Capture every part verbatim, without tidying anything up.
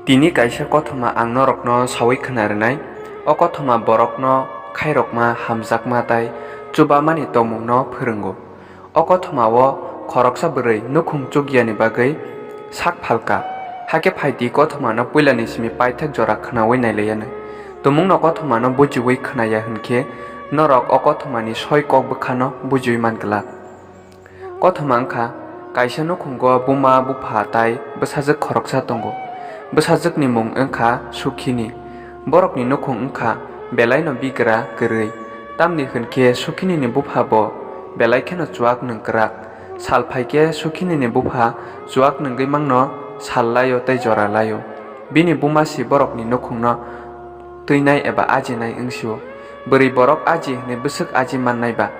Tini kaisa kothoma ang norokno saui khna rwnai. O kothoma borokno khairokma, hamjakma tei chubamani tongmungno phwrwngo. O kothoma-o khoroksa bwrwi nukhung chukyani bagwi sak phalka. Hakhe phaidi kothomano puilani simi paithak jora khnaui nailaiyanw. Tumungno kothomano bujiui khnaya hwnkhe norok o kothomani soi kok bwkhano bujiui man glak. Kothoma wngkha, kaisa nukhungo buma, bupha tai bwsajwk khoroksa tongo. Bwsajwkni mung wngkha Sukhini. Borokni nukhung wngkha belaino bigra kwrwi. Tamni hwnkhe Sukhinini bupha bo belai kheno chuak nwng kwrak. Sal phaikhe Sukhinini bupha chuak nwngwi mangno sal laio tei jora laio. Bini buma si borokni nukhungno twinai eba ajinai wngsio. Bwrwi borok aji hwnwi bwswk aji mannai ba?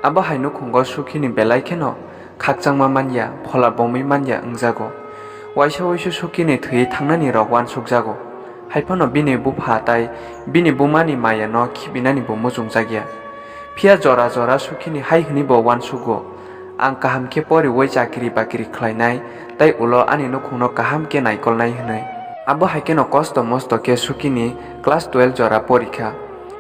Abo hai nukhungo Sukhini belai kheno khakchangma manya, phola bomwi manya wngjago. Waisa waisu Sukhini thwi thangnani rok uansukjago. Haiphano bini bupha tai bini bumani maya no khibinani bo muchungjak ya. Phiya jora jora Sukhini hai hwnwi bo uansugo, "Ang kaham khe poriui chakri bakri khlainai, tei ulo ani nukhungno kaham khe naikolnai," hwnwi. Abo hai kheno kosto mosto khe Sukhini class twelve jora porikha.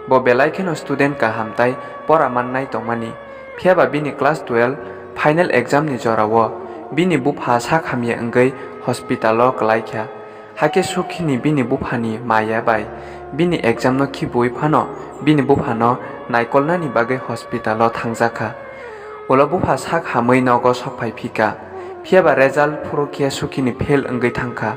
Bo belai kheno student kaham tai pora mannai tongmani. Phiyaba bini class twelve final exam ni jorao bini bupha sak hamya wngwi hospital o kwlaikha. Hakhe Sukhini bini buphani maya bai bini exam no khibiui phano bini buphano naikolnani bagwi hospital o thangjakha. Ulo bupha sak hamwi nogo sokphai phika. Phiyaba result phuru khe Sukhini fail wngwi thangkha.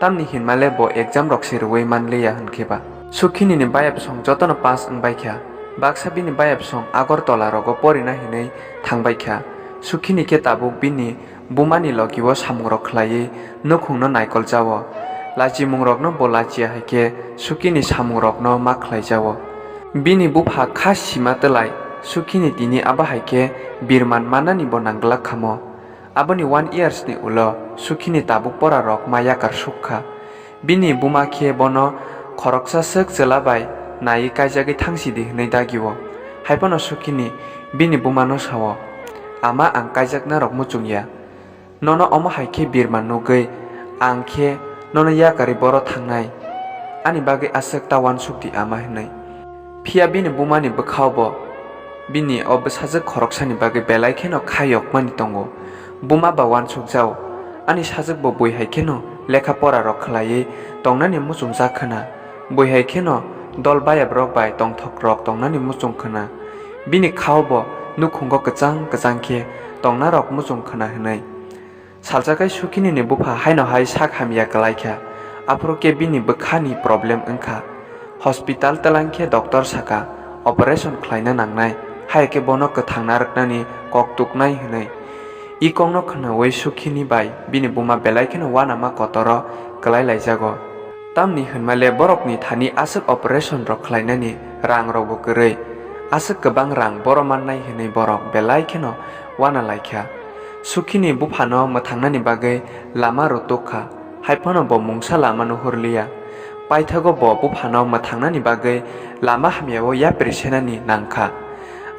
Tamni hinmale bo exam rok se rwui manliya hwnkhe ba. Sukhinini bayapsong jotono pass wngbaikha. Baksa bini bayapsong Agartala rogo porina hinwi thangbaikha. Sukhini khe tabuk bini bumani logio samungrok khlaiwi nukhungno naikol jao. Lachimungrokno bo lachia hai khe Sukhini samungrokno ma khlai jao. Bini bupha kha sima twlai Sukhini tini abo hai khe birman manani bo nangglak khamo. Aboni one years ni ulo Sukhini tabuk porarok ma yakar suk kha. Bini buma khe bono khoroksa swk chwla bai naiwi kaijagwi thangsidi hwnwi dagio. Haiphano Sukhini bini bumano sao, "Ama, ang kaijaknarok muchung ya. Nono omo hai khe birman nugwi ang khe nono yakarwi boro thangnai. Ani bagwi aswk ta uansukdi ama," hwnwi. Phiya bini bumani bwkhao bo bini o bwsajwk khoroksani bagwi belai kheno kha yokmani tongo. Buma ba uansukjao, ani sajwkbo bui hai kheno lekha porarok khlaiwi tongnani muchungjak khwna. Bui hai kheno dol bayabrok bai tongthokrok tongnani muchung khwna. Bini khao bo nukhungo kwchang kwchang khe tongnarok muchung khwna hwnwi. Salsa khe Sukhinini bupha haino hai sak hamya kwlai kha. Aphuru khe bini bwkhani problem wng kha. Hospital twlang khe doctor saka, operation khlaina nangnai, hai khe bono kwthang narwknani kok tuknai hwnwi. I kokno khwnaui Sukhini bai bini buma belai kheno uanama kotoro kwlai laijago. Tamni hwnmale borokni thani aswk operation rok khlainani rang rokbo kwrwi. Aswk kwbang rang boro mannai hwnwi borok belai kheno uana laikha. Sukhini buphano mwthangnani bagwi lama rwtuk kha, hai phano bo mungsa lama nuhur liya. Paithago bo buphano mwthangnani bagwi lama hamyao yapri senani nang kha.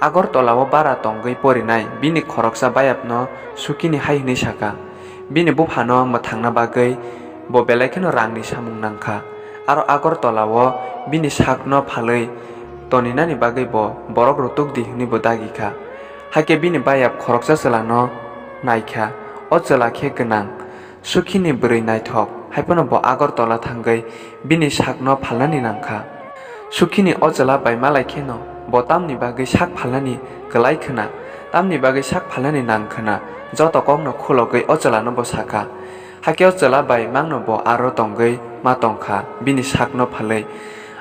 Agartala o bara tongwi porinai bini khoroksa bayapno Sukhini hai hwnwi saka, bini buphano mwthangna bagwi bo belai kheno rangni samung nang kha. Aro Agartala o bini sakno phalwi toninani bagwi bo borok rwtuk di hwnwi bo dagi kha. Hakhe bini bayap khoroksa chwlano nai kha. O chwla khe gwnang, Sukhini bwrwi naithok, hai phano bo Agartala thangwi bini sakno phalnani nang kha. Sukhini o chwla bai malai kheno bo tamni bagwi sak phalnani kwlai khwna, tamni bagwi sak phalnani nang khwna, joto kokno khulogwi o chwlano bo sa kha. Hakhe o chwla bai mangno bo aro tongwi ma tong kha, bini sakno phalwi.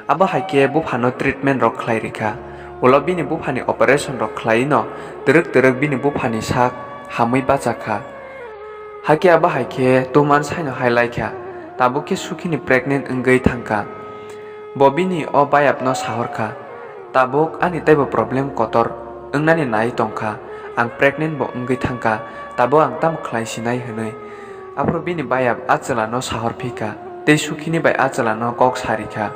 Abo hai khe buphano treatment rok khlai ri kha. Ulo bini buphani operation rok khlaiwi no twrwk twrwk bini buphani sak hamwi bacha kha. Hakhe abo hai khe two months haino hai lai kha. Tabuk khe Sukhini pregnant wngwi thang kha. Bo bini o bayapno sahor kha, "Tabuk ani teibo problem kotor wngnani nai tong kha. Ang pregnant bo wngwi thang kha, tabuk ang tamo khlai sinai?" hwnwi. Aphuru bini bayap a chwlano sahor phi kha, tei Sukhini bai a chwlano kok sa ri kha.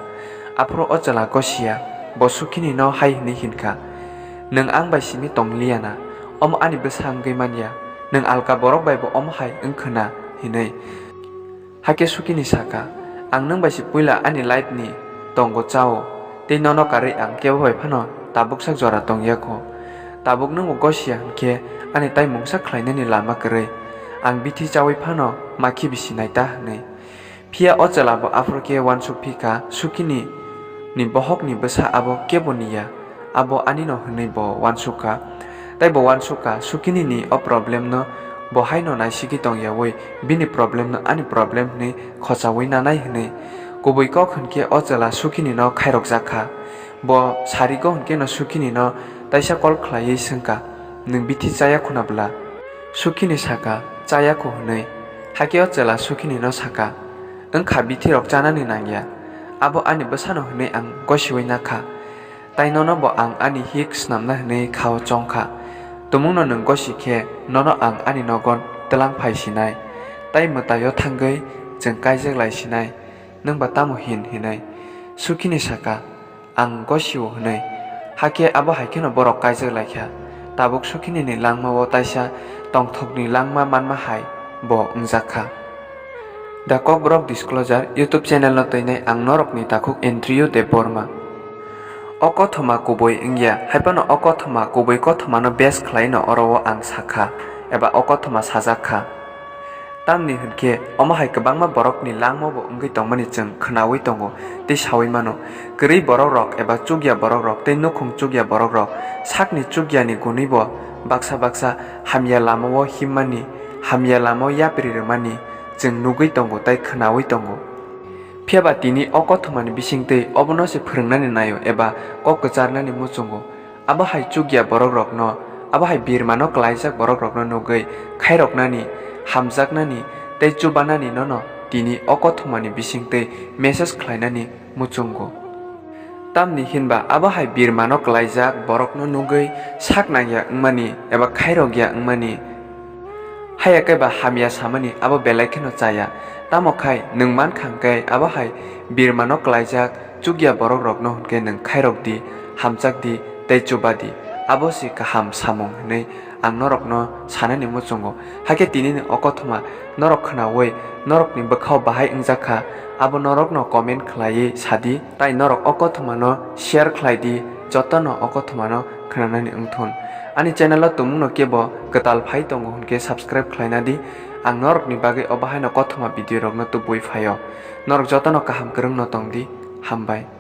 Aphuru o chwla gosia bo Sukhinino hai hwnwi hin kha, "Nwng ang bai simi tong liya na, omo ani bwsa wngwi man ya, nwng alka borok bai bo omo hai wng khwna," hinwi. Hakhe Sukhini sa kha, Ang nwng bai se puila ani life ni tongo chao, tei nono karwi ang kebo bai phano tabuk sak jora tong ya kho. Tabuk nwngbo gosi ya hwn khe ani tai mungsa khlainani lama kwrwi. Ang bithi chaui phano ma khibi si nai ta hwnwi. Phiya o chwla bo aphuru khe uansuk phi kha, Sukhini ni bohok ni bwsa abo kebo ni ya. Abo ani no hwnwi bo uansuk kha. Tei bo uansuk kha, Sukhini ni o problem no bo hai no naisigwi tong yaui bini problem no ani problem hwnwi khochaui nanai hwnwi. Kubui kok hwn khe o chwla Sukhini no khairok jak kha. Bo sarigo hwn khe no Sukhini no taisa call khlaiwi swng kha, "Nwng bithi chaya khuna bwla?" Sukhini saka, "Chaya kho," hwnwi. Hakhe o chwla Sukhini no saka, "Wng kha bithi rok chanani nang ya. Abo ani bwsa no," hwnwi ang gosiui na kha. Tai nono bo ang ani hik snamna hwnwi khao chong kha. Tumungno nwng gosi khe nono ang ani nogon twlang phai sinai. Tai mwtaio thangwi chwng kaijak lai sinai. Nwng ba tamo hin hinwi? Sukhini saka, "Ang gosio," hwnwi. Hakhe abo hai kheno borok kaijak lai kha. Tabuk Sukhini ni langmao taisa tongthokni langma manma hai bo wngjak kha. The Kokborok Disclosure YouTube channel no twinai ang norokni takhuk Andrew Debbarma. O kothoma kubui wngya, haiphano o kothoma kubui kothomano base khlaino oro o ang sakha, eba o kothoma sajak kha. Tamni hwn khe omo hai kwbangma borokni langma bo wngwi tongmani chwng khwnaui tongo tei saui mano. Kwrwi borok rok eba chukya borok rok tei nukhung chukya borok rok sakni chukya ni gunui bo baksa baksa hamya lama o himmani, hamya lama o yapri rwmani chwng nugui tongo tei khwnaui tongo. Phiya ba tini o kothoma ni bising twi obono se phwrwngnani naio eba kok kwcharnani muchungo. Abo hai chukya borok rokno, abo hai birmano kwlaijak borok rokno nugwi khairoknani, hamjaknani tei chubanani nono tini o kothoma ni bising twi message khlainani muchungo. Tamni hinba abo hai birmano kwlaijak borokno nugwi sak nangya wngmani eba khairokya wngmani, haiya khe ba hamya samani abo belai kheno chaya. Tamo khai nwng man kha hwnkhe abo hai birmano kwlaijak chukya borok rokno hwnkhe nwng khairok di, hamjak di tei chuba di. Abo se kaham samung hwnwi ang norokno sanani muchungo. Hakhe tinini o kothoma norok khwnaui norokni bwkhao bahai wngjak kha, abo norokno comment khlaiwi sadi. Tai norok o kothomano share khlai di, jotono o kothomano khwnanani wngthun. Ani channel o tumungno kebo kwtal phai tongo hwnkhe subscribe khlaina di. Ang norokni bagwi o bahaino kothoma video rokno tubui phaio. Norok jotono kaham kwrwngno tong di. Hambai.